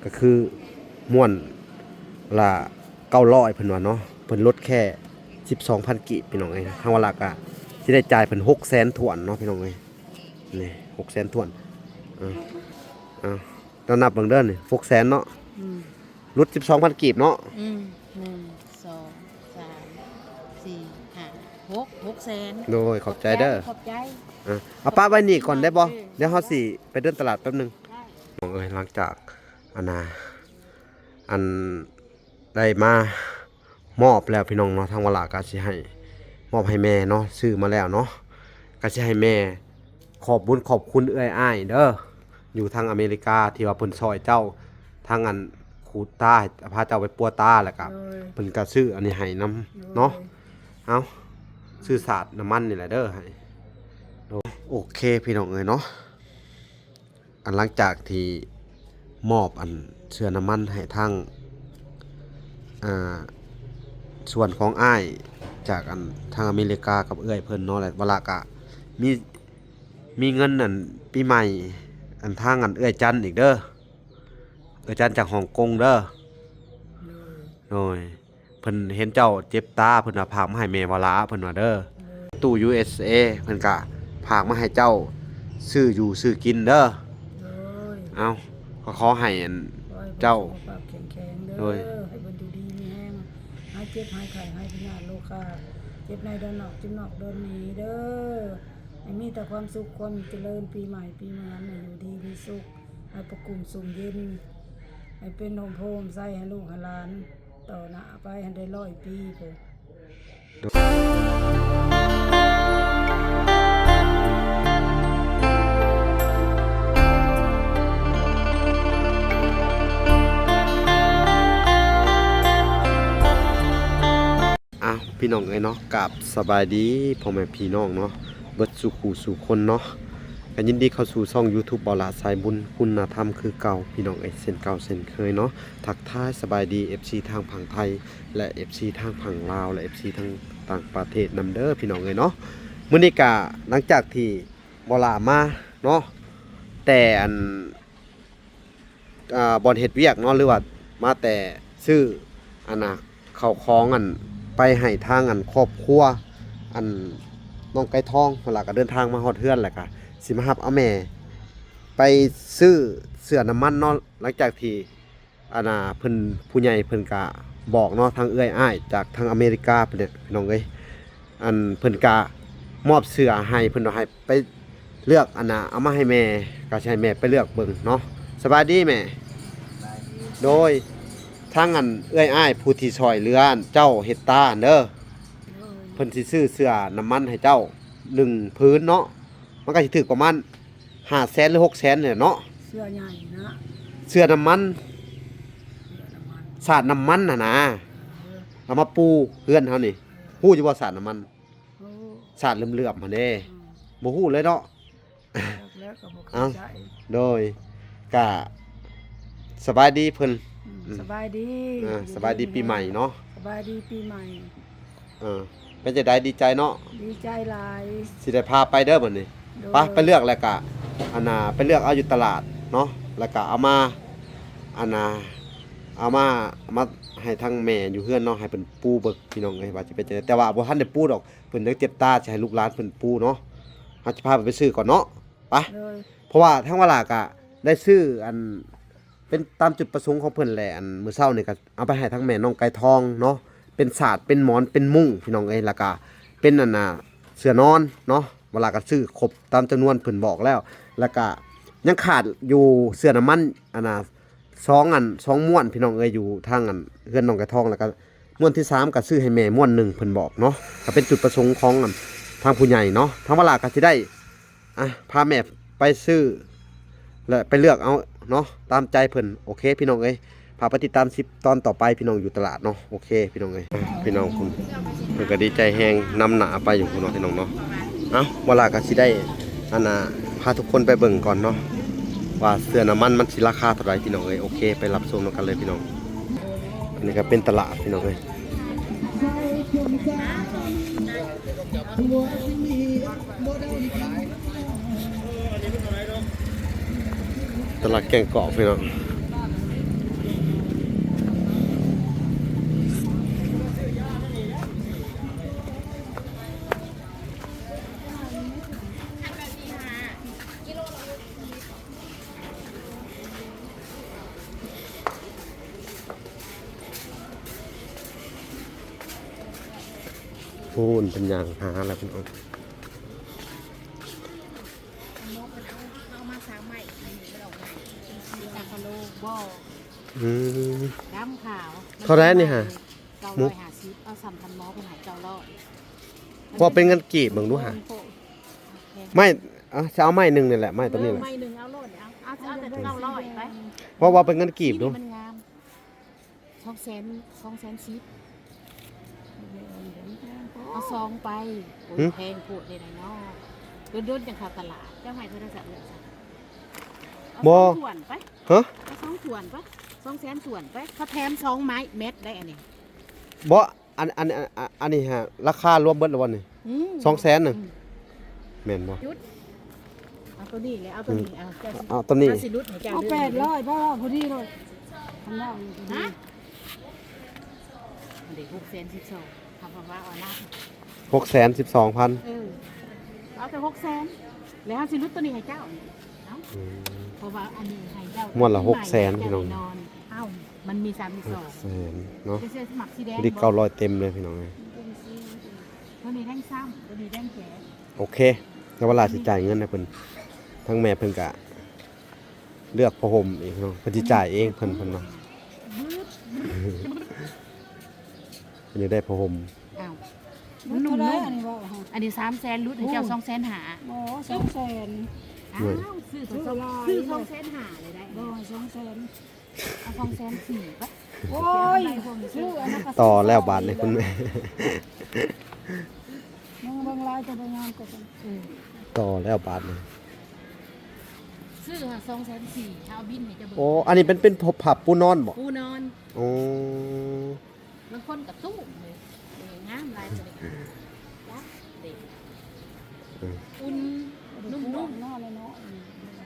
ກໍຄືມ້ວນລະເກົ້າຮ້ອຍເພິ່ນວ່າເນາະ ເພິ່ນລົດແຄ່ສິບສອງພັນກີບພີ່ນ້ອງເອີຍ. ທາງວາລາກະຊິໄດ້ຈ່າຍເພິ່ນຫົກແສນຖ້ວນເນາະພີ່ນ້ອງເອີຍ ນີ້ຫົກແສນຖ້ວນ. ເອົາ ເອົາ ເຈົ້ານັບເບິ່ງເດີ ນີ້ຫົກແສນເນາະ ອືມ ຫຼຸດສິບສອງພັນກີບເນາະ ອືມ ໜຶ່ງ ສອງ ສາມ ສີ່ ຫ້າ ຫົກ ຫົກແສນ. ໂດຍ ຂອບໃຈເດີ ຂອບໃຈ ຂອບໃຈ. ເອົາປະໄວ້ນີ້ກ່ອນໄດ້ບໍ່? ເອີ ດຽວເຮົາຊິໄປເດີນຕະຫຼາດແປັບໜຶ່ງ ໄດ້ ນ້ອງເອີຍ. ຫຼັງຈາກ ອັນນ່າ ອັນ ໄດ້ມາມອບແລ້ວພີ່ນ້ອງເນາະ ທາງວາລາກະຊິໃຫ້ ມອບໃຫ້ແມ່ເນາະ ຊື້ມາແລ້ວເນາະ ກະຊິໃຫ້ແມ່ຂອບບຸນຂອບຄຸນເອື້ອຍອ້າຍເດີ ຢູ່ທາງອາເມລິກາ ທີ່ວ່າເພິ່ນຊ່ອຍເຈົ້າ ທາງອັນຂູດຕາ ພາເຈົ້າໄປປົວຕາ ແລ້ວກະ ໂດຍ ເພິ່ນກະຊື້ອັນນີ້ໃຫ້ນຳ ໂດຍ ເນາະ. ເອົາ ຊື້ສາດນ້ຳມັນນີ້ແຫຼະເດີ ໃຫ້ ໂດຍ ໂອເຄພີ່ນ້ອງເອີຍເນາະ. ອັນຫຼັງຈາກທີ່ມອບອັນເສື້ອນ້ຳມັນໃຫ້ທາງ ອ່າ ສ່ວນຂອງອ້າຍຈາກອັນທາງອາເມລິກາກັບເອື້ອຍເພິ່ນເນາະ ແລະ ວາລາກະມີ ມີເງິນອັນປີໃໝ່ ອັນທາງອັນເອື້ອຍຈັນອີກເດີ ເອື້ອຍຈັນຈາກຮ່ອງກົງເດີ ໂດຍ ໂດຍ. ເພິ່ນເຫັນເຈົ້າເຈັບຕາ ເພິ່ນວ່າຝາກມາໃຫ້ແມ່ວາລາ ເພິ່ນວ່າເດີ ໂດຍ ຕູ້ ຢູເອສເອ ເພິ່ນກະຝາກມາໃຫ້ເຈົ້າຊື້ຢູ່ຊື້ກິນເດີ ໂດຍ. ເອົາ ກໍຂໍໃຫ້ອັນ ຂໍໃຫ້ເຈົ້າ ສຸຂະພາບແຂງແຂງເດີ ໂດຍ ໃຫ້ເພິ່ນຢູ່ດີມີແຮງ ຫາຍເຈັບຫາຍໄຂ້ ຫາຍພະຍາດໂລຄາ ເຈັບໃນດອນນອກ ເຈັບນອກດອນໃນເດີ ໃຫ້ມີແຕ່ຄວາມສຸກຄວາມຈະເລີນ ປີໃໝ່ປີໃໝ່ໃຫ້ຢູ່ດີມີສຸກ ໃຫ້ປະກຸ້ມຊຸ່ມເຢັນ ໃຫ້ເປັນຮົ່ມໂພຮົ່ມໄຊໃຫ້ລູກໃຫ້ຫຼານ ຕໍ່ໜ້າໄປໃຫ້ໄດ້ຮ້ອຍປີພຸ້ນ. ອ້າວ ພີ່ນ້ອງເອີຍເນາະ ກາບສະບາຍດີພໍ່ແມ່ພີ່ນ້ອງເນາະ ເບິດສູ່ຄູ່ສູ່ຄົນເນາະ. ກໍຍິນດີເຂົ້າສູ່ຊ່ອງ YouTube ບ່າວຫຼ້າສາຍບຸນ ຄຸນນະທຳຄືເກົ່າ ພີ່ນ້ອງເອີຍ ເຊັ່ນເກົ່າເຊັ່ນເຄີຍເນາະ. ທັກທາຍສະບາຍດີ ເອັຟຊີ ທາງຝັ່ງໄທ ແລະ ເອັຟຊີ ທາງຝັ່ງລາວ ແລະ ເອັຟຊີ ທາງຕ່າງປະເທດນຳເດີ ພີ່ນ້ອງເອີຍເນາະ. ມື້ນີ້ກະຫຼັງຈາກທີ່ບ່າວຫຼ້າມາເນາະ ແຕ່ອັນ ອ່າ ບ່ອນເຮັດວຽກເນາະ ຫຼືວ່າມາແຕ່ຊື້ ອັນນ່າ ເຂົ້າຂອງ ອັນ ໄປໃຫ້ທາງ ອັນ ຄອບຄົວ ອັນ ນ້ອງໄກ່ທອງ ແລ້ວກໍເດີນທາງມາຮອດເຮືອນ ແລ້ວກໍຊິມາຮັບເອົາແມ່ໄປຊື້ເສື້ອນ້ຳມັນເນາະ. ຫຼັງຈາກທີ່ ອັນນ່າ ເພິ່ນ ຜູ້ໃຫຍ່ເພິ່ນກະບອກເນາະ ທາງເອື້ອຍອ້າຍຈາກທາງອາເມລິກາເພິ່ນເດ້ ພີ່ນ້ອງເອີຍ ອັນ ເພິ່ນກະມອບເສື້ອໃຫ້ ເພິ່ນວ່າໃຫ້ໄປເລືອກ ອັນນ່າ ເອົາມາໃຫ້ແມ່ ກະຊິໃຫ້ແມ່ໄປເລືອກເບິ່ງເນາະ. ສະບາຍດີແມ່. ໂດຍ ທາງ ອັນ ເອື້ອຍອ້າຍຜູ້ທີ່ຊ່ອຍເຫຼືອ ອັນ ເຈົ້າເຮັດຕາຫັ້ນເດີ ໂດຍ ເພິ່ນຊິຊື້ເສື້ອນ້ຳມັນໃຫ້ເຈົ້າໜຶ່ງຜືນເນາະ ມັນກໍຊິຖືກປະມານ ຫ້າແສນ ຫຼື ຫົກແສນນີ້ແຫຼະເນາະ ເສື້ອໃຫຍ່ນະ ເສື້ອນ້ຳມັນ ເສື້ອນ້ຳມັນ ສາດນ້ຳມັນຫັ້ນນະ ເອີ ເອົາມາປູເຮືອນເຮົານີ້ ເອີ ຮູ້ຢູ່ບໍ່ ສາດນ້ຳມັນ ໂອ້ ສາດເຫຼື້ອມໆຫັ້ນເດ້ ອືມ ບໍ່ຮູ້ເລີຍເນາະ ຈັກແລ້ວກໍບໍ່ເຂົ້າໃຈ ເອົ້າ ໂດຍ ກະສະບາຍດີເພິ່ນ ອືມ ອືມ ສະບາຍດີ ອ່າ ຢູ່ດີ ສະບາຍດີປີໃໝ່ເນາະ ມີແຮງ ສະບາຍດີປີໃໝ່. ເອີ ເປັນຈັ່ງໃດ ດີໃຈເນາະ? ດີໃຈຫຼາຍ ຊິໄດ້ພາໄປເດີບັດນີ້ ໂດຍ ໄປ ໄປເລືອກ ແລ້ວກະ ອັນນ່າ ໄປເລືອກເອົາຢູ່ຕະຫຼາດເນາະ ແລ້ວກະເອົາມາ ອັນນ່າ ເອົາມາ ເອົາມາໃຫ້ທາງແມ່ຢູ່ເຮືອນເນາະ ໃຫ້ເພິ່ນປູເບິ່ງ ພີ່ນ້ອງເອີຍ ວ່າຈະເປັນຈັ່ງໃດ ແຕ່ວ່າບໍ່ທັນໄດ້ປູດອກ ເພິ່ນຍັງເຈັບຕາ ຊິໃຫ້ລູກຫຼານເພິ່ນປູເນາະ ເຮົາຈະພາເພິ່ນໄປຊື້ກ່ອນເນາະ ໄປ ໂດຍ ເພາະວ່າທາງວາລາກະໄດ້ຊື້ ອັນ ເປັນຕາມຈຸດປະສົງຂອງເພິ່ນແຫຼະ ອັນ ມື້ເຊົ້ານີ້ກໍເອົາໄປໃຫ້ທາງແມ່ນ້ອງໄກ່ທອງເນາະ ເປັນສາດ ເປັນໝອນ ເປັນມຸ້ງ ພີ່ນ້ອງເອີຍ ແລ້ວກະເປັນ ອັນນ່າ ເສື້ອນອນເນາະ ວາລາກໍຊື້ຄົບຕາມຈຳນວນເພິ່ນບອກແລ້ວ ແລ້ວກະຍັງຂາດຢູ່ເສື້ອນ້ຳມັນ ອັນນ່າ ສອງ ອັນ ສອງມ້ວນ ພີ່ນ້ອງເອີຍ ຢູ່ທາງ ອັນ ເຮືອນນ້ອງໄກ່ທອງ ແລ້ວກະ ມ້ວນທີສາມກໍຊື້ໃຫ້ແມ່ມ້ວນໜຶ່ງ ເພິ່ນບອກເນາະ ກໍເປັນຈຸດປະສົງຂອງ ອັນ ທາງຜູ້ໃຫຍ່ເນາະ ທາງວາລາກໍຊິໄດ້ ອ່ະ ພາແມ່ໄປຊື້ ແລະ ໄປເລືອກເອົາເນາະ ຕາມໃຈເພິ່ນ. ໂອເຄ ພີ່ນ້ອງເອີຍ ຝາກໄປຕິດຕາມຄລິບຕອນຕໍ່ໄປ ພີ່ນ້ອງຢູ່ຕະຫຼາດເນາະ. ໂອເຄ ພີ່ນ້ອງເອີຍ ອ່ະ ພີ່ນ້ອງ ເພິ່ນ ເພິ່ນກໍດີໃຈແຮງ ນຳໜ້າໄປຢູ່ ພີ່ນ້ອງເນາະ. ເອົ້າ ວາລາກໍຊິໄດ້ ອັນນ່າ ພາທຸກຄົນໄປເບິ່ງກ່ອນເນາະ ວ່າເສື້ອນ້ຳມັນມັນຊິລາຄາເທົ່າໃດ ພີ່ນ້ອງເອີຍ. ໂອເຄ ໄປຮັບຊົມນຳກັນເລີຍ ພີ່ນ້ອງ. ອັນນີ້ກໍເປັນຕະຫຼາດ ພີ່ນ້ອງເອີຍ ຕະຫຼາດແກ້ງກອກ ພີ່ນ້ອງ. ໂອ້ ເພິ່ນຍ່າງຫາແລ້ວພີ່ນ້ອງ. ເອົາມາສາມໄມ້ ອັນນີ້ມັນອອກໃໝ່ ມີຕາຄາໂລບໍ່? ອືມ ດຳຂາວ ເທົ່າໃດນີ້ຫະ? ເກົ້າຮ້ອຍຫ້າສິບ ເອົາສ່ຳທັນໝໍເພິ່ນໃຫ້ເກົ້າຮ້ອຍ. ເວົ້າເປັນເງິນກີບເບິ່ງດູຫະ. ໂອເຄ ໄມ້ ເອົາ ຊິເອົາໄມ້ໜຶ່ງນີ້ແຫຼະ ໄມ້ຕົວນີ້ແຫຼະ. ເອີ ໄມ້ໜຶ່ງເອົາໂລດ ເອົາ ເອົາ ເອົາແຕ່ເກົ້າຮ້ອຍໄປ. ເວົ້າ ເວົ້າເປັນເງິນກີບດູ. ນີ້ມັນງາມ. ສອງແສນ ສອງແສນສິບ ເອົາສອງໄປ. ໂອ້ຍ ຫຶ? ແພງໂພດເດ້ນາຍເນາະ. ດົນໆ ຈັ່ງເຂົ້າຕະຫຼາດ. ເຈົ້າໃຫ້ເທົ່າໃດຊະເອື້ອຍຊະ? ບໍ່ ເອົາສອງຖ້ວນໄປ. ຮະ? ເອົາສອງຖ້ວນໄປ. ສອງແສນຖ້ວນໄປ. ເຂົາແຖມສອງໄມ້ແມັດໄດ້ອັນນີ້. ບໍ່ ອັນ ອັນ ອັນ ອັນ ອັນນີ້ຫະ ລາຄາລວມເບິດແລ້ວບໍ່ນີ້? ອືມ ສອງແສນນະ. ອືມ ແມ່ນບໍ່? ຢຸດ ເອົາຕົວນີ້ແຫຼະ ເອົາຕົວນີ້. ອືມ ເອົາ ເຈົ້າຊິ ເອົາຕົວນີ້ ເອົາ ຊິຫຼຸດໃຫ້ເຈົ້າ. ເອົາແປດຮ້ອຍ ເພາະວ່າພໍດີໂລດ ຄັນວ່າຢູ່ ຮະ? ອັນເດ ຫົກແສນສິບສອງ ຄັນວ່າເອົານະ ຫົກແສນສິບສອງພັນ. ເອີ ເອົາແຕ່ຫົກແສນ ແລ້ວເຮົາຊິຫຼຸດຕົວນີ້ໃຫ້ເຈົ້າ. ເອົ້າ ອືມ ເພາະວ່າອັນນີ້ໃຫ້ເຈົ້າ ມ້ວນລະຫົກແສນພີ່ນ້ອງ. ເອົ້າ ມັນມີສາມສິບສອງ ຫົກແສນເນາະ. ເຈົ້າຊິມັກສີແດງ ພໍດີ ບໍ່? ເກົ້າຮ້ອຍເຕັມເລີຍພີ່ນ້ອງເອີຍ. ຕົວນີ້ແດງຊ້ຳ ຕົວນີ້ແດງແຈ. ໂອເຄ ແລ້ວວາລາຊິຈ່າຍເງິນໃຫ້ເພິ່ນ ທາງແມ່ເພິ່ນກະເລືອກຜ້າຫົ່ມອີກເນາະ ເພິ່ນຊິຈ່າຍເອງ ເພິ່ນ ເພິ່ນວ່າ ເພິ່ນຢາກໄດ້ຜ້າຫົ່ມ. ອ້າວ ມັນນຸ່ມໆ ອັນນີ້ບໍ່? ອັນນີ້ສາມແສນ ຫຼຸດໃຫ້ເຈົ້າ ໂອ້ ສອງແສນຫ້າ. ບໍ່ ສອງແສນ. ອ້າວ ຊື້ ຊື້ຫຼາຍ ຊື້ສອງແສນຫ້າເລີຍໄດ້. ບໍ່ ສອງແສນ ເອົາສອງແສນສີ່ໄປ. ໂອ້ຍ ຊື້ອັນນັ້ນກໍ ຕໍ່ແລ້ວບາດນີ້ ຊື້ ຄຸນແມ່ ຍັງເບິ່ງຫຼາຍ ແຕ່ບໍ່ງາມກວ່າກັນ. ເອີ ຕໍ່ແລ້ວບາດນີ້ ຊື້ຫາສອງແສນສີ່ ຖ້າເອົາບິນໃຫ້ເຈົ້າເບິ່ງ. ໂອ້ ອັນນີ້ເປັນ ເປັນຜ້າປູນອນບໍ່? ປູນອນ. ໂອ້ ບາງຄົນກໍຕຸ້ມເລີຍ ເອີ ງາມຫຼາຍຕົວນີ້. ຈັກເດ້ ເອີ ອຸ່ນ ນຸ່ມໆ ເນາະ ເນາະ. ອືມ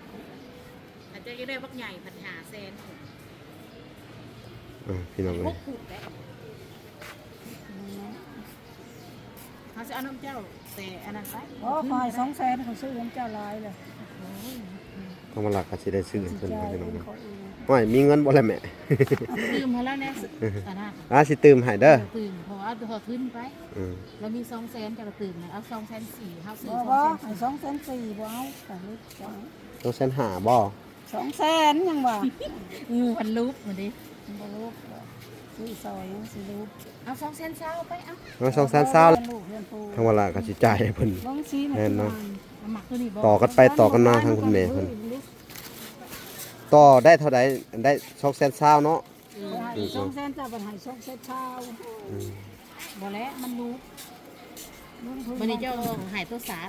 ອາດຈະຢາກໄດ້ບັກໃຫຍ່ພັນຫ້າແສນ. ອ່າ ພີ່ນ້ອງເອີຍ ຫົກຟຸດແຫຼະ. ເຮົາຊິເອົານຳເຈົ້າແຕ່ອັນນັ້ນໄປ. ໂອ້ ຂ້ອຍສອງແສນ ຂ້ອຍຊື້ນຳເຈົ້າຫຼາຍເລີຍ. ໂອ້ຍ ທາງວາລາກໍຊິໄດ້ຊື້ໃຫ້ເພິ່ນ ພີ່ນ້ອງເນາະ. ໂອ້ຍ ມີເງິນບໍ່ລະແມ່? ຕື່ມໃຫ້ລາວແດ່ ອັນນັ້ນ ອ່າ ຊິຕື່ມໃຫ້ເດີ. ເອີ ຕື່ມ ເພາະວ່າເອົາທຶນໄປ. ອືມ ລາວມີສອງແສນ ເຈົ້າກໍຕື່ມໃຫ້ ເອົາສອງແສນສີ່ ເຮົາຊື້ ບໍ່ ສອງແສນສີ່ ບໍ່ ໃຫ້ສອງແສນສີ່ ບໍ່ເອົາ ສອງແສນຫ້າບໍ່? ສອງແສນຫຍັງຫວາ? ງູພັນລູກມັນເດ້ ມັນບໍ່ລູກ ຊື້ຊອຍ ຊື້ລູກ. ເອົາສອງແສນຊາວໄປ ເອົາ ເອົາສອງແສນຊາວ. ທາງວາລາກໍຊິຈ່າຍໃຫ້ເພິ່ນ. ແມ່ນເນາະ ເອົາໝາກຕົວນີ້ບໍ່? ຕໍ່ກັນໄປຕໍ່ກັນມາ ທາງຄຸນແມ່ເພິ່ນ ຕໍ່ໄດ້ເທົ່າໃດ? ໄດ້ສອງແສນຊາວເນາະ. ເອີ ໃຫ້ສອງແສນ ເຈົ້າບັດໃຫ້ສອງແສນຊາວ. ອືມ ບໍ່ແຫຼະ ມັນລູກ ມື້ນີ້ເຈົ້າໃຫ້ໂຕສາດ.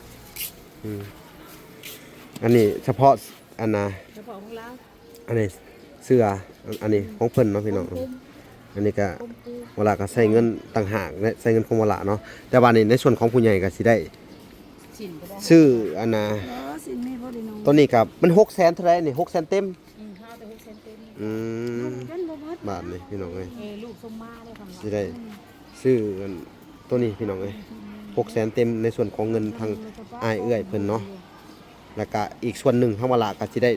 ອືມ ອັນນີ້ສະເພາະອັນນ່າ ສະເພາະຂອງລາວ. ອັນນີ້ເສື້ອ ອັນນີ້ຂອງເພິ່ນເນາະ ພີ່ນ້ອງ. ອັນນີ້ກະ ວາລາກະໃຊ້ເງິນຕ່າງຫາກ ແລະ ໃຊ້ເງິນຂອງວາລາເນາະ. ແຕ່ວ່ານີ້ໃນສ່ວນຂອງຜູ້ໃຫຍ່ກະຊິໄດ້ ຊິນກໍໄດ້ ຊື້ອັນນ່າ ເອີ ຊິນມີພໍດີໜຶ່ງ. ຕົວນີ້ກະມັນຫົກແສນເທົ່າໃດນີ້? ຫົກແສນເຕັມ. ອືມ ເຮົາເອົາແຕ່ຫົກແສນເຕັມ. ອືມ ມັນຍັງບໍ່ໝົດ ບາດນີ້ພີ່ນ້ອງເອີຍ ເອີ ລູກສົ່ງມາເດ້ ທາງ ຊິໄດ້ຊື້ອັນ ຕົວນີ້ພີ່ນ້ອງເອີຍ ອືມ ຫົກແສນເຕັມ ໃນສ່ວນຂອງເງິນທາງ ເອີ ອ້າຍເອື້ອຍເພິ່ນເນາະ. ແລ້ວກະອີກສ່ວນໜຶ່ງ ທາງວາລາກະຊິໄດ້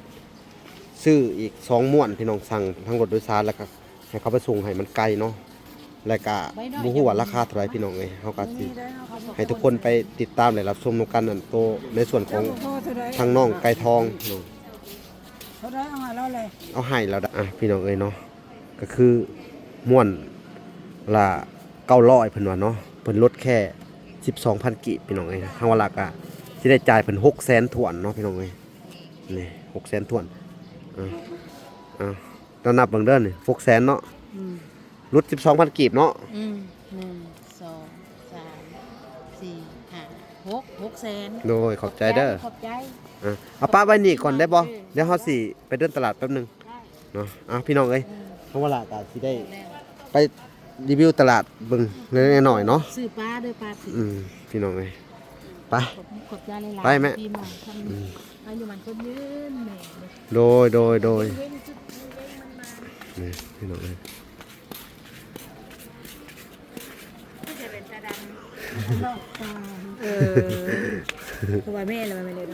ຊື້ອີກສອງມ້ວນ ພີ່ນ້ອງ ສັ່ງທາງລົດໂດຍສານ ແລ້ວກະໃຫ້ເຂົາໄປສົ່ງໃຫ້ ມັນໄກເນາະ. ແລ້ວກະບໍ່ຮູ້ວ່າລາຄາເທົ່າໃດພີ່ນ້ອງເອີຍ ເຮົາກະຊິໃຫ້ທຸກຄົນໄປຕິດຕາມ ແລະ ຮັບຊົມນຳກັນ ອັນໂຕໃນສ່ວນຂອງທາງນ້ອງໄກ່ທອງເນາະ. ເທົ່າໃດເອົາໃຫ້ລາວແຫຼະ ເອົາໃຫ້ລາວ. ອ່ະ ພີ່ນ້ອງເອີຍເນາະ ກໍຄືມ້ວນລະເກົ້າຮ້ອຍເພິ່ນວ່າເນາະ ເພິ່ນລົດແຄ່ສິບສອງພັນກີບ ພີ່ນ້ອງເອີຍ. ທາງວາລາກະຊິໄດ້ຈ່າຍເພິ່ນຫົກແສນຖ້ວນເນາະ ພີ່ນ້ອງເອີຍ ນີ້ຫົກແສນຖ້ວນ. ເອົາ ເອົາ ເຈົ້ານັບເບິ່ງເດີ ນີ້ຫົກແສນເນາະ. ອືມ ຫຼຸດສິບສອງພັນກີບເນາະ. ອືມ ໜຶ່ງ ສອງ ສາມ ສີ່ ຫ້າ ຫົກ ຫົກແສນ. ໂດຍ ຂອບໃຈເດີ ຂອບໃຈ ຂອບໃຈ. ອ່ະ ເອົາປະໄວ້ນີ້ກ່ອນໄດ້ບໍ່? ເອີ ດຽວເຮົາຊິໄປເດີນຕະຫຼາດແປັບໜຶ່ງ ໄດ້ ເນາະ. ອ່ະ ພີ່ນ້ອງເອີຍ ເອີ ເພາະວ່າລະກະຊິໄດ້ ແລ້ວ ໄປຣີວິວຕະຫຼາດເບິ່ງເລັກໆນ້ອຍໆເນາະ. ຊື້ປາເດີປາ. ອືມ ພີ່ນ້ອງເອີຍ ໄປ ຂອບ ຂອບໃຈຫຼາຍໆ ໄປແມ່ ທີ່ມາທຳ ອືມ ອາຍຸໝັ້ນຄົນຍືນແມ່. ໂດຍ ໂດຍ ໂດຍ ເຮັງໆ ສຸກໆ ເຮັງໆ ມັນມາ ນີ້ ພີ່ນ້ອງເອີຍ ຄືຈະເປັນຕາດຳ ເອີ ເພາະວ່າແມ່ລະມັນເລີຍ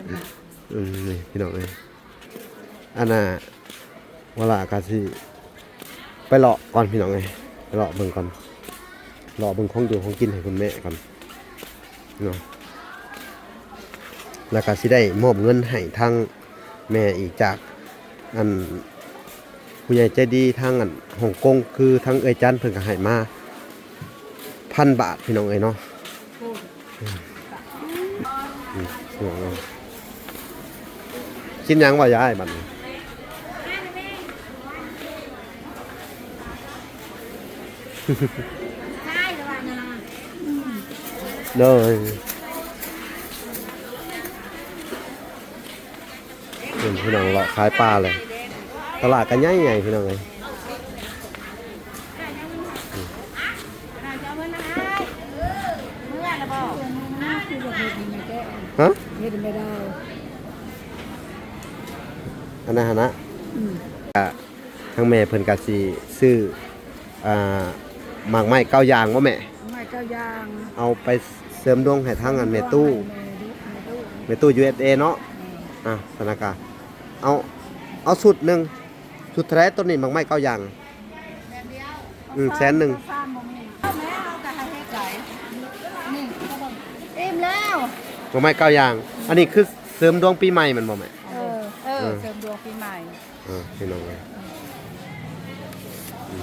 ອືມ ນີ້ ພີ່ນ້ອງເອີຍ ອັນນ່າ ວາລາກະຊິໄປເລາະກ່ອນ ພີ່ນ້ອງເອີຍ ໄປເລາະເບິ່ງກ່ອນ ເລາະເບິ່ງຂອງຢູ່ຂອງກິນໃຫ້ຄຸນແມ່ກ່ອນ. ເນາະ ແລ້ວກໍຊິໄດ້ມອບເງິນໃຫ້ທາງແມ່ອີກຈາກ ອັນ ຜູ້ໃຫຍ່ໃຈດີທາງ ອັນ ຮົງກົງ ຄືທາງເອື້ອຍຈັນເພິ່ນກໍໃຫ້ມາພັນບາດ ພີ່ນ້ອງເອີຍເນາະ. ອືມ ອືມ ພີ່ນ້ອງເອີຍ ກິນຫຍັງວະຍາຍບັດນີ້? ໂດຍ ເຫັນພີ່ນ້ອງເລາະຂາຍປາເລີຍ ຕະຫຼາດກໍໃຫຍ່ໆ ພີ່ນ້ອງເອີຍ. ຮະ? ເຮັດແມ່ດາວ ອັນນັ້ນຫັ້ນນະ ອືມ ກະ ທາງແມ່ເພິ່ນກະຊິຊື້ ອ່າ ໝາກໄມ້ເກົ້າຢ່າງບໍ່ແມ່? ໝາກໄມ້ເກົ້າຢ່າງ ເອົາໄປເສີມດວງໃຫ້ທາງອັນແມ່ຕູ້ ແມ່ຕູ້ ແມ່ຕູ້ ຢູເອສເອ ເນາະ. ອືມ ອ່າ ສະນັ້ນກະ ເອົາ ເອົາຊຸດໜຶ່ງ ຊຸດເທົ່າໃດໂຕນີ້ ໝາກໄມ້ເກົ້າຢ່າງ? ອືມ ແສນໜຶ່ງ ອີ່ມແລ້ວ ດອກໄມ້ເກົ້າຢ່າງ ອັນນີ້ຄືເສີມດວງປີໃໝ່ແມ່ນບໍ່ແມ່? ເອີ ເອີ ເອີ ເສີມດວງປີໃໝ່ ເອີ ພີ່ນ້ອງເອີຍ ອືມ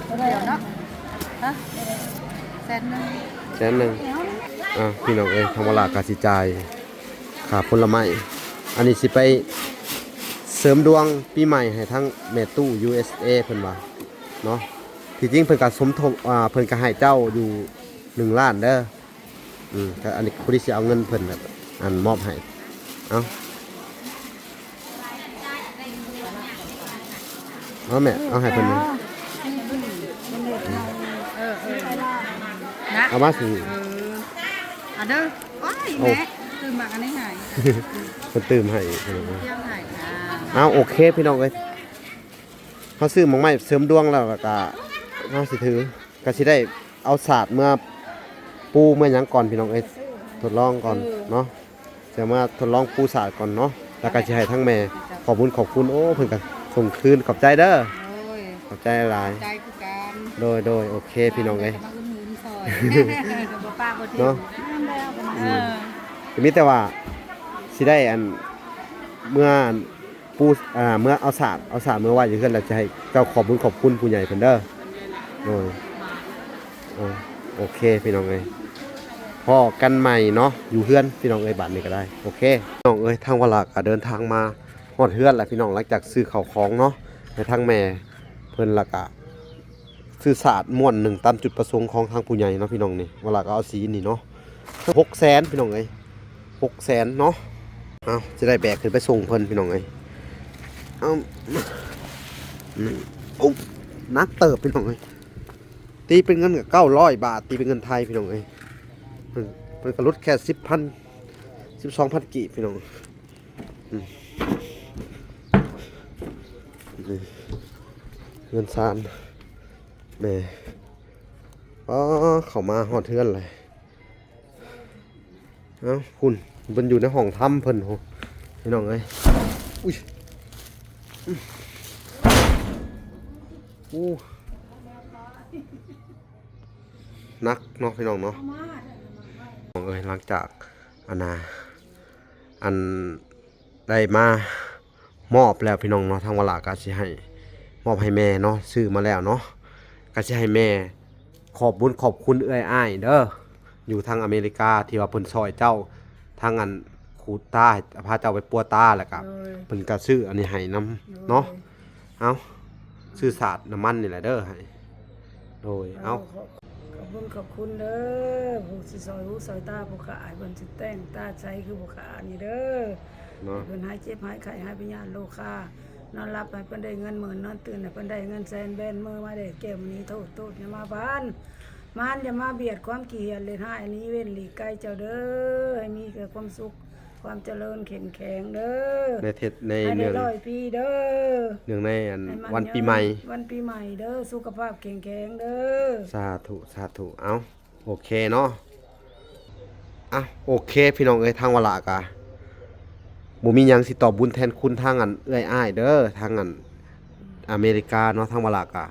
ເທົ່າໃດເນາະ? ຮະ? ແສນໜຶ່ງ ແສນໜຶ່ງ ອ່າ ພີ່ນ້ອງເອີຍ ທາງວາລາກະຊິຈ່າຍ ຄ່າຜົນລະໄມ້ ອັນນີ້ຊິໄປເສີມດວງປີໃໝ່ໃຫ້ທາງແມ່ຕູ້ ຢູເອສເອ ເພິ່ນວ່າເນາະ. ທີ່ຈິງເພິ່ນກໍສົມທົບ ອ່າ ເພິ່ນກໍໃຫ້ເຈົ້າຢູ່ໜຶ່ງລ້ານເດີ. ອືມ ກໍອັນນີ້ພໍດີຊິເອົາເງິນເພິ່ນ ອັນ ມອບໃຫ້ ເອົາ ເອົາແມ່ ເອົາໃຫ້ເພິ່ນ ເອີ ເອີ ນະ ເອົາມາຊິ ເອີ ອັນເດີ ໂອ້ຍ ໂອ້ ແມ່ ຕື່ມໝາກອັນນີ້ໃຫ້ ເພິ່ນຕື່ມໃຫ້ ເອົາ ໂອເຄ ພີ່ນ້ອງເອີຍ ເຮົາຊື້ໝາກໄມ້ເສີມດວງແລ້ວ ແລ້ວກະເຮົາຊິຖື ກະຊິໄດ້ເອົາສາດເມືອປູເມືອຫຍັງກ່ອນ ພີ່ນ້ອງເອີຍ ທົດລອງກ່ອນເນາະ. ຈະມາທົດລອງປູສາດກ່ອນເນາະ ແລ້ວກໍຊິໃຫ້ທາງແມ່ຂອບບຸນຂອບຄຸນ. ໂອ້ ເພິ່ນກໍສົ່ງຄືນ ຂອບໃຈເດີ ໂດຍ ຂອບໃຈຫຼາຍ ຂອບໃຈຄືກັນ ໂດຍ ໂດຍ ໂອເຄ ພີ່ນ້ອງເອີຍ ມາອຸດໜູນຊ່ອຍ ບໍ່ປາກບໍ່ຖິ້ມເນາະ ເອີ ກໍມີແຕ່ວ່າຊິໄດ້ອັນ ເມື່ອປູ ອ່າ ເມື່ອເອົາສາດ ເອົາສາດເມືອໄວ້ຢູ່ເຮືອນ ແລ້ວຈະໃຫ້ເຈົ້າຂອບບຸນຂອບຄຸນຜູ້ໃຫຍ່ເພິ່ນເດີ ໂດຍ. ໂອ ໂອເຄ ພີ່ນ້ອງເອີຍ ພໍ້ກັນໃໝ່ເນາະ ຢູ່ເຮືອນ ພີ່ນ້ອງເອີຍ ບາດນີ້ກໍໄດ້ ໂອເຄ ພີ່ນ້ອງເອີຍ ທາງວາລາກໍເດີນທາງມາຮອດເຮືອນແລ້ວ ພີ່ນ້ອງ ຫຼັງຈາກຊື້ເຂົ້າຂອງເນາະ ໃຫ້ທາງແມ່ເພິ່ນ ແລ້ວກະຊື້ສາດມ້ວນໜຶ່ງຕາມຈຸດປະສົງຂອງທາງຜູ້ໃຫຍ່ເນາະ ພີ່ນ້ອງ ນີ້ ວາລາກໍເອົາສີນີ້ເນາະ ຫົກແສນ ພີ່ນ້ອງເອີຍ ຫົກແສນເນາະ. ເອົາ ຈະໄດ້ແບກຂຶ້ນໄປສົ່ງເພິ່ນ ພີ່ນ້ອງເອີຍ ເອົາ ໂອ້ ໜັກເຕີບ ພີ່ນ້ອງເອີຍ. ຕີເປັນເງິນກໍເກົ້າຮ້ອຍບາດ ຕີເປັນເງິນໄທ ພີ່ນ້ອງເອີຍ ເພິ່ນ ເພິ່ນກໍຫຼຸດແຄ່ສິບພັນ ສິບສອງພັນກີບ ພີ່ນ້ອງ ອືມ ນີ້ ເຮືອນຊານແມ່ ອໍ ເຂົ້າມາຮອດເຮືອນແລ້ວ. ເອົ້າ ພຸ້ນ ເພິ່ນຢູ່ໃນຫ້ອງທຳເພິ່ນພຸ້ນ ພີ່ນ້ອງເອີຍ ອຸ້ຍ ໂອ້ ໜັກເນາະ ພີ່ນ້ອງເນາະ ພີ່ນ້ອງເອີຍ. ຫຼັງຈາກ ອັນນ່າ ອັນ ໄດ້ມາ ມອບແລ້ວ ພີ່ນ້ອງເນາະ ທາງວາລາກໍຊິໃຫ້ ມອບໃຫ້ແມ່ເນາະ ຊື້ມາແລ້ວເນາະ ກໍຊິໃຫ້ແມ່ຂອບບຸນຂອບຄຸນເອື້ອຍອ້າຍເດີ ຢູ່ທາງອາເມລິກາ ທີ່ວ່າເພິ່ນຊ່ອຍເຈົ້າ ທາງອັນຂູດຕາ ພາເຈົ້າໄປປົວຕາ ແລ້ວກໍ ໂດຍ ເພິ່ນກໍຊື້ອັນນີ້ໃຫ້ນຳ ໂດຍ ເນາະ. ເອົາ ຊື້ສາດນ້ຳມັນນີ້ແຫຼະເດີ ໃຫ້ ໂດຍ ເອົາ ເອີ ຂອບ ຂອບຄຸນ ຂອບຄຸນເດີ ຜູ້ຊິຊ່ອຍຫູຊ່ອຍຕາຜູ້ຂ້າ ໃຫ້ເພິ່ນຊິແຕ່ງຕາໃສຄືຜູ້ຂ້ານີ້ເດີ ເນາະ ໃຫ້ເພິ່ນຫາຍເຈັບຫາຍໄຂ້ ຫາຍພະຍາດໂລຄາ ນອນຫຼັບໃຫ້ເພິ່ນໄດ້ເງິນໝື່ນ ນອນຕື່ນໃຫ້ເພິ່ນໄດ້ເງິນແສນ ແບນມືມາໄດ້ແກ້ວມະນີ ໂທດໂທດຢ່າມາບານ ມານຢ່າມາບຽດ ຄວາມຂີ້ຫຽດເລດຮ້າຍ ໜີເວັ້ນຫຼີກໄກເຈົ້າເດີ ໃຫ້ມີແຕ່ຄວາມສຸກ ຄວາມຈະເລີນເຂັ້ມແຂງເດີ ໃນເທດໃນ ໃຫ້ໄດ້ເນື່ອງ ຮ້ອຍປີເດີ ເນື່ອງໃນອັນ ໃຫ້ມັນ ວັນປີໃໝ່ ວັນປີໃໝ່ເດີ ສຸຂະພາບເຂັ້ມແຂງເດີ ສາທຸ ສາທຸ. ເອົ້າ ໂອເຄເນາະ ອ່ະ ໂອເຄ ພີ່ນ້ອງເອີຍ ທາງວາລາກະບໍ່ມີຫຍັງຊິຕອບບຸນແທນຄຸນທາງອັນເອື້ອຍອ້າຍເດີ ທາງອັນອາເມລິກາເນາະ ທາງວາລາກະ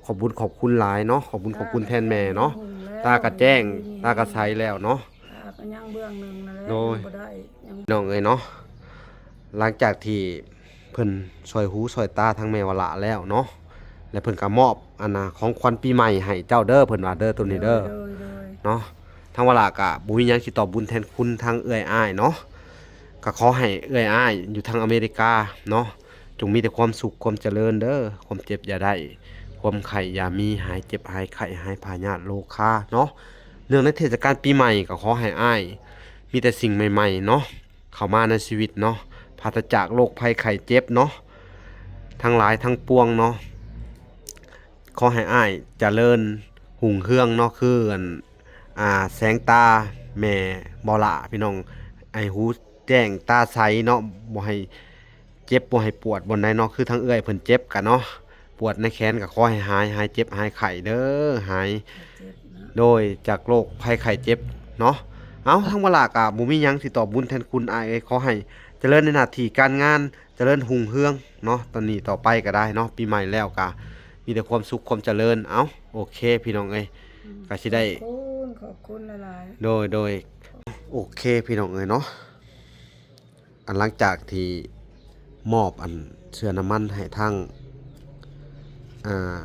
ຂອບບຸນຂອບຄຸນຫຼາຍເນາະ ຂອບບຸນຂອບຄຸນແທນແມ່ເນາະ ອ່າ ຕາກະແຈ້ງ ຕາກະໃສແລ້ວເນາະ ຕາກະຍັງເບື້ອງໜຶ່ງນັ້ນແຫຼະ ໂດຍ ຍັງບໍ່ໄດ້ ຍັງ ນ້ອງເອີຍເນາະ ຫຼັງຈາກທີ່ເພິ່ນຊ່ອຍຫູຊ່ອຍຕາທາງແມ່ວາລະແລ້ວເນາະ ແລະເພິ່ນກະມອບອັນນ່າ ຂອງຂວັນປີໃໝ່ໃຫ້ເຈົ້າເດີ ເພິ່ນວ່າເດີ ໂຕນີ້ເດີ ໂດຍ ໂດຍ ເນາະ ທາງວາລະກະບໍ່ມີຫຍັງຊິຕອບບຸນແທນຄຸນທາງເອື້ອຍອ້າຍເນາະ ກະຂໍໃຫ້ເອື້ອຍອ້າຍຢູ່ທາງອາເມລິກາເນາະ ຈົ່ງມີແຕ່ຄວາມສຸກຄວາມຈະເລີນເດີ ຄວາມເຈັບຢ່າໄດ້ ຄວາມໄຂ້ຢ່າມີ ຫາຍເຈັບຫາຍໄຂ້ ຫາຍພະຍາດໂລຄາເນາະ ເນື່ອງໃນເທດສະການປີໃໝ່ ກະຂໍໃຫ້ອ້າຍມີແຕ່ສິ່ງໃໝ່ໆເນາະ ເຂົ້າມາໃນຊີວິດເນາະ ປາສະຈາກໂລກໄພໄຂ້ເຈັບເນາະ ທັງຫຼາຍທັງປວງເນາະ ຂໍໃຫ້ອ້າຍຈະເລີນຮຸ່ງເຮືອງເນາະ ຄືອັນ ອ່າ ແສງຕາແມ່ບໍ່ຫຼ້າ ພີ່ນ້ອງ ໃຫ້ຫູແຈ້ງຕາໃສເນາະ ບໍ່ໃຫ້ເຈັບບໍ່ໃຫ້ປວດບ່ອນໃດເນາະ ຄືທາງເອື້ອຍເພິ່ນເຈັບກະເນາະ ປວດໃນແຂນກະຂໍໃຫ້ຫາຍ ຫາຍເຈັບຫາຍໄຂ້ເດີ ຫາຍ ເຈັບເນາະ ໂດຍ ຈາກໂລກໄພໄຂ້ເຈັບເນາະ ເອົາ ທາງວາລະກະບໍ່ມີຫຍັງຊິຕອບບຸນແທນຄຸນອ້າຍເອີຍ ຂໍໃຫ້ຈະເລີນໃນໜ້າທີ່ການງານ ຈະເລີນຮຸ່ງເຮືອງເນາະ ຕອນນີ້ຕໍ່ໄປກະໄດ້ເນາະ ປີໃໝ່ແລ້ວກະມີແຕ່ຄວາມສຸກຄວາມຈະເລີນ ເອົ້າ ໂອເຄ ພີ່ນ້ອງເອີຍ ອືມ ກະຊິໄດ້ ຂອບຄຸນ ຂອບຄຸນຫຼາຍໆ ໂດຍ ໂດຍ ໂອເຄ ພີ່ນ້ອງເອີຍເນາະ ອັນຫຼັງຈາກທີ່ມອບອັນເຊື້ອນ້ຳມັນໃຫ້ທາງ ອ່າ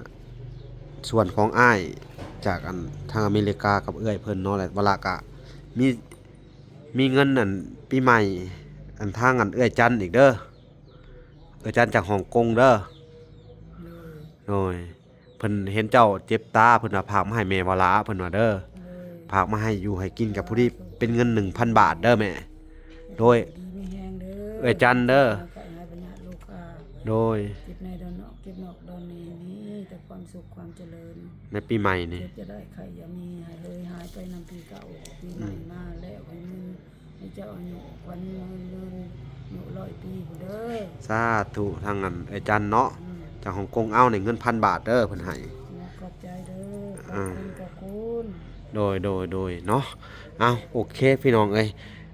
ສ່ວນຂອງອ້າຍຈາກອັນທາງອາເມລິກາກັບເອື້ອຍເພິ່ນເນາະ ແລະວາລະກະມີ ມີເງິນອັນປີໃໝ່ ອັນທາງອັນເອື້ອຍຈັນອີກເດີ ເອື້ອຍຈັນຈາກຮ່ອງກົງເດີ ໂດຍ ໂດຍ ເພິ່ນເຫັນເຈົ້າເຈັບຕາ ເພິ່ນວ່າຝາກມາໃຫ້ແມ່ວາລະ ເພິ່ນວ່າເດີ ໂດຍ ຝາກມາໃຫ້ຢູ່ໃຫ້ກິນ ກະພໍດີເປັນເງິນໜຶ່ງພັນບາດເດີແມ່ ໂດຍ ດີມີແຮງເດີ ເອື້ອຍຈັນເດີ ໃຫ້ຫາຍພະຍາດໂລຄາ ໂດຍ ເຈັບໃນດອນນອກ ເຈັບນອກດອນໃນ ມີແຕ່ຄວາມສຸກຄວາມຈະເລີນ ໃນປີໃໝ່ນີ້ ເຈັບຈະໄດ້ໄຂ້ຢ່າມີ ໃຫ້ເລີຍຫາຍໄປນຳປີເກົ່າ ປີໃໝ່ ອືມ ມາແລ້ວໃຫ້ເງິນ ໃຫ້ເຈົ້າອາຍຸຂວັນຍືນ ອາຍຸຮ້ອຍປີພຸ້ນເດີ ສາທຸ ທາງອັນເອື້ອຍຈັນເນາະ ອືມ ຈາກຮ່ອງກົງ ເອົາ ນີ້ເງິນພັນບາດເດີ ເພິ່ນໃຫ້ ຂອບໃຈເດີ ອືມ ຂອບຄຸນ ຂອບຄຸນ ໂດຍ ໂດຍ ໂດຍ ເນາະ ເອົາ ໂອເຄ ພີ່ນ້ອງເອີຍ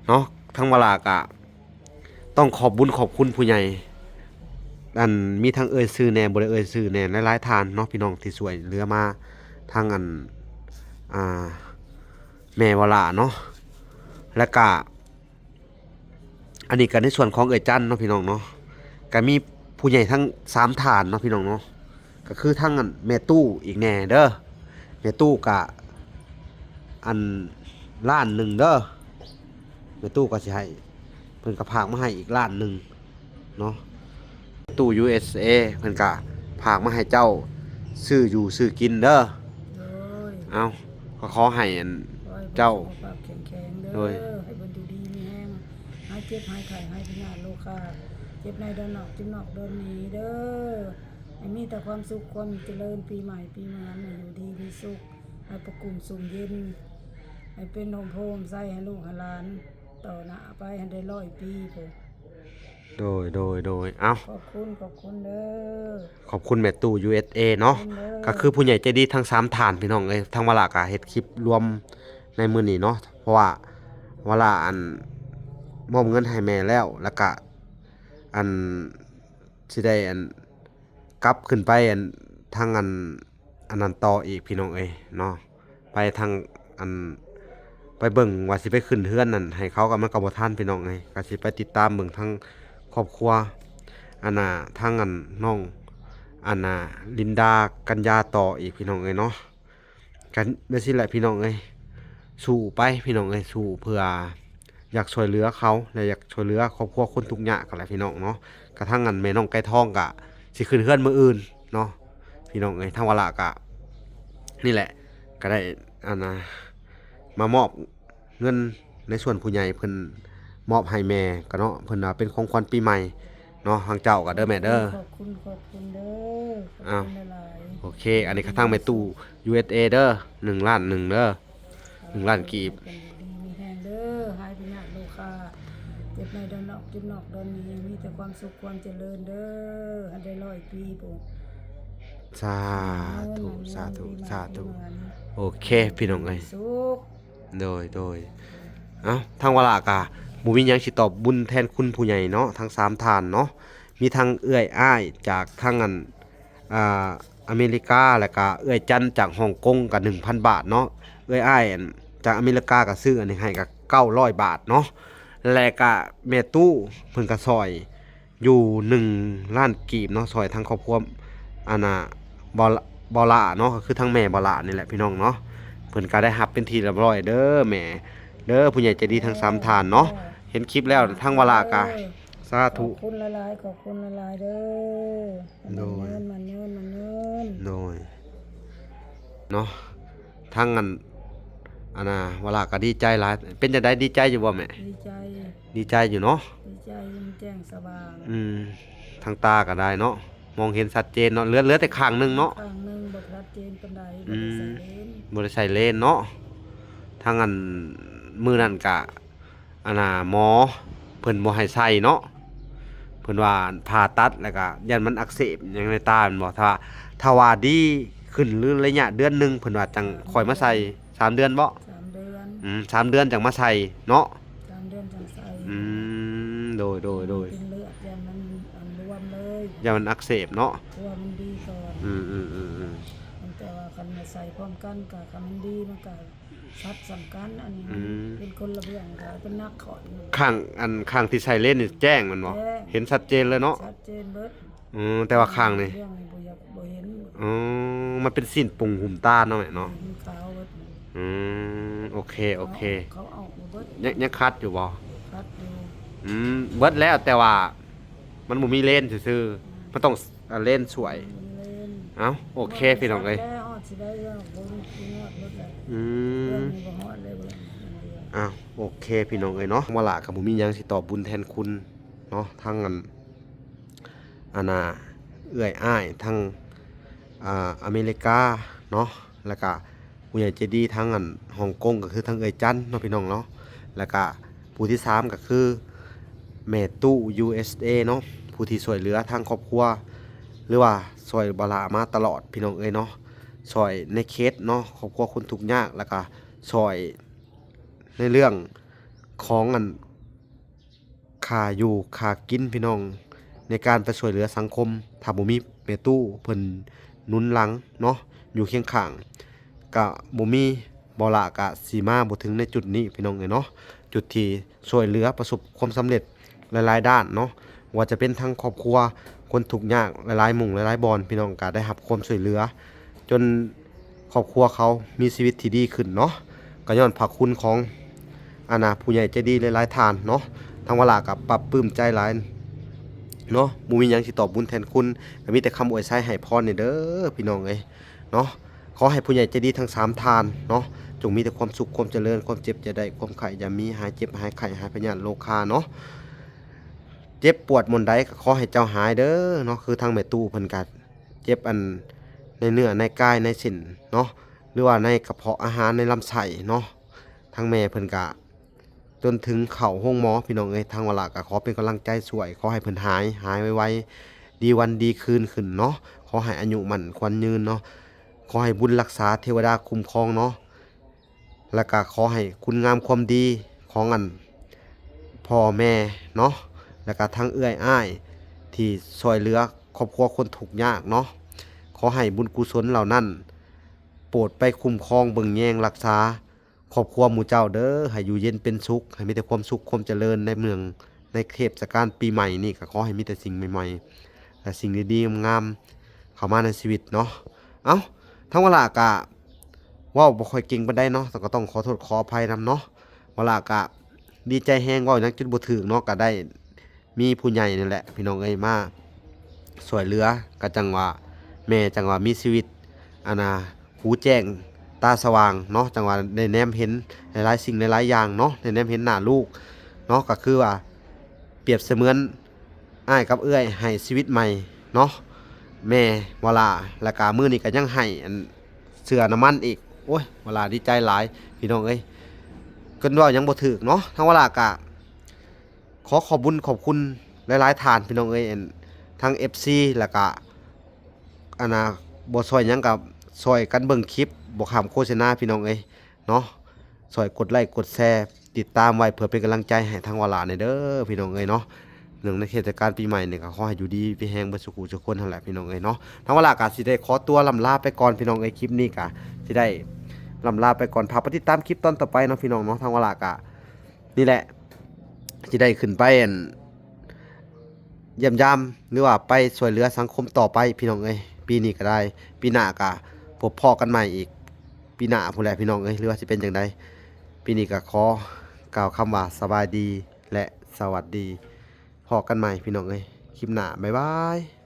ເນາະ ທາງວາລະກະ ຕ້ອງຂອບບຸນຂອບຄຸນຜູ້ໃຫຍ່ ອັນ ມີທັງເອີ່ຍຊື່ແດ່ ບໍ່ໄດ້ເອີ່ຍຊື່ແດ່ ຫຼາຍໆທ່ານເນາະ ພີ່ນ້ອງທີ່ຊ່ວຍເຫຼືອມາ ທັງອັນ ອ່າ ແມ່ວາລະເນາະ ແລ້ວກະ ອັນນີ້ກະໃນສ່ວນຂອງເອື້ອຍຈັນເນາະ ພີ່ນ້ອງເນາະ ກະມີຜູ້ໃຫຍ່ທັງສາມທ່ານເນາະ ພີ່ນ້ອງເນາະ ກະຄືທັງອັນແມ່ຕູ້ອີກແດ່ເດີ ແມ່ຕູ້ກະ ອັນ ລ້ານໜຶ່ງເດີ ແມ່ຕູ້ກະຊິໃຫ້ ເພິ່ນກະຝາກມາໃຫ້ອີກລ້ານໜຶ່ງເນາະ ແມ່ຕູ້ ຢູເອັສເອ ເພິ່ນກະຝາກມາໃຫ້ເຈົ້າຊື້ຢູ່ຊື້ກິນເດີ ໂດຍ ເອົາ ກະຂໍໃຫ້ອັນ ຂໍໃຫ້ເຈົ້າ ສຸຂະພາບແຂງແຂງເດີ ໂດຍ ໃຫ້ເພິ່ນຢູ່ດີມີແຮງ ຫາຍເຈັບຫາຍໄຂ້ ຫາຍພະຍາດໂລຄາ ເຈັບໃນດອນນອກ ເຈັບນອກດອນໃນເດີ ໃຫ້ມີແຕ່ຄວາມສຸກຄວາມຈະເລີນ ປີໃໝ່ປີໃໝ່ໃຫ້ຢູ່ດີມີສຸກ ໃຫ້ປະກຸ້ມຊຸ່ມເຢັນ ໃຫ້ເປັນຮົ່ມໂພຮົ່ມໄຊໃຫ້ລູກໃຫ້ຫຼານ ຕໍ່ໜ້າໄປໃຫ້ໄດ້ຮ້ອຍປີພຸ້ນ ໂດຍ ໂດຍ ໂດຍ ເອົ້າ ຂອບຄຸນ ຂອບຄຸນເດີ ຂອບຄຸນແມ່ຕູ້ ຢູເອັສເອ ເນາະ ຂອບຄຸນເດີ ກະຄືຜູ້ໃຫຍ່ໃຈດີທັງສາມທ່ານ ພີ່ນ້ອງເອີຍ ທາງວາລະກະເຮັດຄລິບລວມໃນມື້ນີ້ເນາະ ເພາະວ່າວາລະອັນ ມອບເງິນໃຫ້ແມ່ແລ້ວ ແລ້ວກະ ອັນ ຊິໄດ້ອັນ ກັບຂຶ້ນໄປອັນ ທາງອັນ ອັນນັ້ນຕໍ່ອີກ ພີ່ນ້ອງເອີຍເນາະ ໄປທາງອັນ ໄປເບິ່ງວ່າຊິໄປຂຶ້ນເຮືອນນັ້ນໃຫ້ເຂົາ ກະມັນກະບໍ່ທັນ ພີ່ນ້ອງເອີຍ ກະຊິໄປຕິດຕາມເບິ່ງທາງຄອບຄົວ ອັນນ່າ ທາງອັນ ນ້ອງ ອັນນ່າ ລິນດາ ກັນຍາຕໍ່ອີກ ພີ່ນ້ອງເອີຍເນາະ. ກະແນວຊີ້ແຫຼະພີ່ນ້ອງເອີຍ ສູ້ໄປພີ່ນ້ອງເອີຍ ສູ້ເພື່ອຢາກຊ່ວຍເຫຼືອເຂົາ ແລະ ຢາກຊ່ວຍເຫຼືອຄອບຄົວຄົນທຸກຍາກຫັ້ນແຫຼະພີ່ນ້ອງເນາະ. ກະທາງອັນແມ່ນ້ອງໄກ່ທອງກະຊິຂຶ້ນເຮືອນມື້ອື່ນເນາະພີ່ນ້ອງເອີຍ. ທາງວາລະກະນີ້ແຫຼະ ກະໄດ້ອັນນ່າ ມາມອບ ເງິນໃນສ່ວນຜູ້ໃຫຍ່ເພິ່ນມອບໃຫ້ແມ່ກະເນາະ ເພິ່ນວ່າເປັນຂອງຂວັນປີໃໝ່ເນາະ ທາງເຈົ້າກະເດີແມ່ເດີ. ຂອບຄຸນ ຂອບຄຸນເດີ ຂອບຄຸນຫຼາຍໆ. ໂອເຄ ອັນນີ້ກະທາງແມ່ຕູ້ ຢູເອັສເອ ເດີ ໜຶ່ງລ້ານໜຶ່ງເດີ ໜຶ່ງລ້ານກີບ. ຢູ່ດີມີແຮງເດີ ຫາຍພະຍາດໂລຄາ ເຈັບໃນດອນນອກ ເຈັບນອກດອນໃນ ມີແຕ່ຄວາມສຸກຄວາມຈະເລີນເດີ ໃຫ້ໄດ້ຮ້ອຍປີພຸ້ນ. ສາທຸ ສາທຸ ສາທຸ. ໂອເຄພີ່ນ້ອງເອີຍ ສຸກ ໂດຍ ໂດຍ. ເອົ້າ ທາງວາລະກະບໍ່ມີຫຍັງຊິຕອບບຸນແທນຄຸນຜູ້ໃຫຍ່ເນາະ ທັງສາມທ່ານເນາະ. ມີທັງເອື້ອຍອ້າຍຈາກທາງອັນ ອ່າ ອາເມລິກາ ແລ້ວກະເອື້ອຍຈັນຈາກຮ່ອງກົງກະໜຶ່ງພັນບາດເນາະ. ເອື້ອຍອ້າຍອັນຈາກອາເມລິກາກໍຊື້ອັນນີ້ໃຫ້ກໍເກົ້າຮ້ອຍບາດເນາະ ແລະກະແມ່ຕູ້ເພິ່ນກໍຊ່ອຍຢູ່ໜຶ່ງລ້ານກີບເນາະ ຊ່ອຍທາງຄອບຄົວອັນນ່າ ບໍ່ ບໍ່ຫຼ້າເນາະ ກໍຄືທາງແມ່ບໍ່ຫຼ້ານີ້ແຫຼະພີ່ນ້ອງເນາະ ເພິ່ນກໍໄດ້ຮັບເປັນທີ່ຮຽບຮ້ອຍເດີແມ່ເດີ ຜູ້ໃຫຍ່ໃຈດີທັງສາມທ່ານເນາະ ເຫັນຄລິບແລ້ວທາງບໍ່ຫຼ້າກໍ ສາທຸ ຂອບຄຸນຫຼາຍໆ ຂອບຄຸນຫຼາຍໆເດີ ໂດຍ ໝັ້ນຍືນ ໝັ້ນຍືນ ໝັ້ນຍືນ ໂດຍ ເນາະ ທາງອັນ ອັນນ່າ ວາລາກໍດີໃຈຫຼາຍ ເປັນຈັ່ງໃດ ດີໃຈຢູ່ບໍ່ແມ່? ດີໃຈ ດີໃຈຢູ່ເນາະ ດີໃຈ ມັນແຈ້ງສະຫວ່າງ ອືມ ທາງຕາກໍໄດ້ເນາະ ມອງເຫັນຊັດເຈນເນາະ ເຫຼືອ ເຫຼືອແຕ່ຂ້າງໜຶ່ງເນາະ ຂ້າງໜຶ່ງບໍ່ຊັດເຈນປານໃດ ອືມ ບໍ່ໄດ້ໃສ່ເລນ ບໍ່ໄດ້ໃສ່ເລນເນາະ ທາງອັນ ມື້ນັ້ນກະ ອັນນ່າ ໝໍເພິ່ນບໍ່ໃຫ້ໃສ່ເນາະ ເພິ່ນວ່າຜ່າຕັດແລ້ວກະຢ້ານມັນອັກເສບຫຍັງໃນຕາແມ່ນບໍ່ ຖ້າ ຖ້າວ່າດີຂຶ້ນ ຫຼື ໄລຍະເດືອນໜຶ່ງ ເພິ່ນວ່າຈັ່ງຄ່ອຍມາໃສ່ ສາມເດືອນບໍ່? ສາມເດືອນ ອືມ ສາມເດືອນຈັ່ງມາໃສ່ເນາະ ສາມເດືອນຈັ່ງໃສ່ ອືມ ໂດຍ ໂດຍ ໂດຍ ເປັນເລືອດ ຢ້ານມັນ ອັນ ລວມເລີຍ ຢ້ານມັນອັກເສບເນາະ ເພາະວ່າມັນດີກ່ອນ ອືມ ອືມ ອືມ ອືມ ແຕ່ວ່າຄັນມາໃສ່ພ້ອມກັນກະ ຄັນມັນດີມັນກະ ສັດສຳຄັນ ອັນນີ້ມັນ ອືມ ເປັນຄົນລະເບື້ອງ ກໍເປັນໜັກຂ້ອຍ ຂ້າງ ອັນ ຂ້າງທີ່ໃສ່ເລນນີ້ແຈ້ງແມ່ນບໍ່? ແຈ້ງ ເຫັນຊັດເຈນເລີຍເນາະ ຊັດເຈນເບິດ ອືມ ແຕ່ວ່າຂ້າງນີ້ ເບື້ອງນີ້ບໍ່ຢາກ ບໍ່ເຫັນ ອືມ ມັນເປັນຊີ້ນປຸງຫຸ້ມຕາເນາະແມ່ເນາະ ເຫັນຂາວເບິດ ອືມ ໂອເຄ ໂອເຄ ເຂົາເອົາ ເຂົາເອົາເບິດ ຍັງ ຍັງຂັດຢູ່ບໍ່? ຂັດຢູ່ ອືມ ເບິດແລ້ວ ແຕ່ວ່າມັນບໍ່ມີເລນຊື່ໆ ມັນຕ້ອງ ເລນຊ່ວຍ ເລນ ເອົ້າ ໂອເຄພີ່ນ້ອງເອີຍ ຮອດຊິໄດ້ ອືມ ເລື່ອງນີ້ບໍ່ຮອດເລີຍ ເລື່ອງນີ້ບໍ່ຮອດເລີຍ ເລື່ອງນີ້ບໍ່ຮອດເລີຍ ເອົ້າ ໂອເຄພີ່ນ້ອງເອີຍເນາະ ມາລະກໍບໍ່ມີຫຍັງຊິຕອບບຸນແທນຄຸນເນາະ ທັງອັນ ອັນນ່າ ເອື້ອຍອ້າຍ ທັງ ອ່າ ອາເມລິກາເນາະ ແລ້ວກະ ຜູ້ໃຫຍ່ໃຈດີທາງອັນຮົງກົງ ກໍຄືທາງເອື້ອຍຈັນເນາະພີ່ນ້ອງເນາະ ແລ້ວກະຜູ້ທີສາມກໍຄືແມ່ຕູ້ ຢູເອສເອ ເນາະ ຜູ້ທີ່ຊ່ວຍເຫຼືອທາງຄອບຄົວ ຫຼືວ່າຊ່ວຍບາລາມາຕະຫຼອດພີ່ນ້ອງເອີຍເນາະ ຊ່ວຍໃນເຂດເນາະ ຄອບຄົວຄົນທຸກຍາກ ແລ້ວກະຊ່ວຍໃນເລື່ອງຂອງອັນ ຄ່າຢູ່ຄ່າກິນພີ່ນ້ອງ ໃນການໄປຊ່ວຍເຫຼືອສັງຄົມ ຖ້າບໍ່ມີແມ່ຕູ້ເພິ່ນໜູນຫຼັງເນາະ ຢູ່ຄຽງຂ້າງ ກະບໍ່ມີບໍ່ລະກະຊິມາບໍ່ເຖິງໃນຈຸດນີ້ພີ່ນ້ອງເອີຍເນາະ ຈຸດທີ່ຊ່ວຍເຫຼືອປະສົບຄວາມສຳເລັດຫຼາຍໆດ້ານເນາະ ບໍ່ວ່າຈະເປັນທັງຄອບຄົວຄົນທຸກຍາກຫຼາຍໆໝູ່ຫຼາຍໆບ່ອນ ພີ່ນ້ອງກະໄດ້ຮັບຄວາມຊ່ວຍເຫຼືອ ຈົນຄອບຄົວເຂົາມີຊີວິດທີ່ດີຂຶ້ນເນາະ ກໍຍ້ອນພະຄຸນຂອງ ອັນນ່າ ຜູ້ໃຫຍ່ໃຈດີຫຼາຍໆທ່ານເນາະ ທາງວາລາກໍປາບປຶ້ມໃຈຫຼາຍເນາະ ບໍ່ມີຫຍັງຊິຕອບບຸນແທນຄຸນ ກໍມີແຕ່ຄຳອວຍໄຊໃຫ້ພອນນີ້ເດີພີ່ນ້ອງເອີຍເນາະ ຂໍໃຫ້ຜູ້ໃຫຍ່ໃຈດີທັງສາມທ່ານເນາະ ຈົ່ງມີແຕ່ຄວາມສຸກຄວາມຈະເລີນ ຄວາມເຈັບຢ່າໄດ້ ຄວາມໄຂ້ຢ່າມີ ຫາຍເຈັບຫາຍໄຂ້ ຫາຍພະຍາດໂລຄາເນາະ ເຈັບປວດບ່ອນໃດກໍຂໍໃຫ້ເຈົ້າຫາຍເດີເນາະ ຄືທາງແມ່ຕູ້ເພິ່ນກໍ ເຈັບອັນໃນເນື້ອໃນກາຍໃນເສັ້ນເນາະ ຫຼືວ່າໃນກະເພາະອາຫານໃນລຳໄສ້ເນາະ ທາງແມ່ເພິ່ນກະຈົນເຖິງເຂົ້າໂຮງໝໍພີ່ນ້ອງເອີຍ ທາງວາລາກະຂໍເປັນກຳລັງໃຈຊ່ວຍ ຂໍໃຫ້ເພິ່ນຫາຍ ຫາຍໄວໆ ດີວັນດີຄືນຂຶ້ນເນາະ ຂໍໃຫ້ອາຍຸໝັ້ນຂວັນຍືນເນາະ ຂໍໃຫ້ບຸນລັກສາເທວະດາຄຸ້ມຄອງເນາະ ແລ້ວກະຂໍໃຫ້ຄຸນງາມຄວາມດີຂອງອັນພໍ່ແມ່ເນາະ ແລ້ວກະທັງເອື້ອຍອ້າຍທີ່ຊ່ວຍເຫຼືອຄອບຄົວຄົນທຸກຍາກເນາະ ຂໍໃຫ້ບຸນກຸສົນເຫຼົ່ານັ້ນໂປດໄປຄຸ້ມຄອງເບິ່ງແຍງລັກສາຄອບຄົວໝູ່ເຈົ້າເດີ ໃຫ້ຢູ່ເຢັນເປັນສຸກ ໃຫ້ມີແຕ່ຄວາມສຸກຄວາມຈະເລີນໃນເມືອງ ໃນເທດສະການປີໃໝ່ນີ້ ກໍຂໍໃຫ້ມີແຕ່ສິ່ງໃໝ່ໆ ແລະ ສິ່ງດີໆງາມໆເຂົ້າມາໃນຊີວິດເນາະ ເອົ້າ ທາງວາລາກະ ເວົ້າບໍ່ຄ່ອຍເກັ່ງປານໃດເນາະ ແຕ່ກໍຕ້ອງຂໍໂທດຂໍອະໄພນຳເນາະ ວາລາກະດີໃຈແຮງ ເວົ້າຫຍັງຈຸດບໍ່ຖືກເນາະ ກະໄດ້ມີຜູ້ໃຫຍ່ນີ້ແຫຼະພີ່ນ້ອງເອີຍ ມາຊ່ວຍເຫຼືອ ກະຈັ່ງວ່າແມ່ຈັ່ງວ່າມີຊີວິດ ອັນນ່າ ຫູແຈ້ງຕາສະຫວ່າງເນາະ ຈັ່ງວ່າໄດ້ແນມເຫັນຫຼາຍໆສິ່ງຫຼາຍໆຢ່າງເນາະ ໄດ້ແນມເຫັນໜ້າລູກເນາະ ກະຄືວ່າປຽບສະເໝືອນ ອ້າຍກັບເອື້ອຍໃຫ້ຊີວິດໃໝ່ເນາະ ແມ່ວາລາ ແລ້ວກະມື້ນີ້ກະຍັງໃຫ້ອັນເສື້ອນ້ຳມັນອີກ ໂອ້ຍ ວາລາດີໃຈຫຼາຍພີ່ນ້ອງເອີຍ ຈົນເວົ້າຫຍັງບໍ່ຖືກເນາະ ທາງວາລາກະຂໍຂອບບຸນຂອບຄຸນຫຼາຍໆທ່ານພີ່ນ້ອງເອີຍ ອັນ ທັງເອັຟຊີ ແລ້ວກະ ອັນນ່າ ບໍ່ຊ່ອຍຫຍັງກໍຊ່ອຍກັນເບິ່ງຄລິບ ບໍ່ຂ້າມໂຄສະນາພີ່ນ້ອງເອີຍເນາະ ຊ່ອຍກົດໄລ້ກົດແຊ ຕິດຕາມໄວ້ເພື່ອເປັນກຳລັງໃຈໃຫ້ທາງວາລາແດ່ເດີພີ່ນ້ອງເອີຍເນາະ ເນື່ອງໃນເທດສະການປີໃໝ່ນີ້ກໍຂໍໃຫ້ຢູ່ດີມີແຮງເບິດສູ່ຜູ້ສູ່ຄົນຫັ້ນແຫຼະພີ່ນ້ອງເອີຍເນາະ ທາງວາລາກໍຊິໄດ້ຂໍຕົວລ່ຳລາໄປກ່ອນພີ່ນ້ອງເອີຍ ຄລິບນີ້ກໍຊິໄດ້ ລ່ຳລາໄປກ່ອນ ຝາກໄປຕິດຕາມຄລິບຕອນຕໍ່ໄປເນາະພີ່ນ້ອງເນາະ. ທາງວາລະກະນີ້ແຫຼະ ຊິໄດ້ຂຶ້ນໄປ ອັນ ຢ້ຽມຢາມ ຫຼືວ່າໄປຊ່ວຍເຫຼືອສັງຄົມຕໍ່ໄປພີ່ນ້ອງເອີຍ. ປີນີ້ກໍໄດ້ ປີໜ້າກໍພົບພໍ້ກັນໃໝ່ອີກ ປີໜ້າພຸ້ນແຫຼະພີ່ນ້ອງເອີຍ ຫຼືວ່າຊິເປັນຈັ່ງໃດ. ປີນີ້ກໍຂໍກ່າວຄຳວ່າສະບາຍດີແລະສະຫວັດດີ. ພໍ້ກັນໃໝ່ພີ່ນ້ອງເອີຍ ຄລິບໜ້າ. ບາຍບາຍ.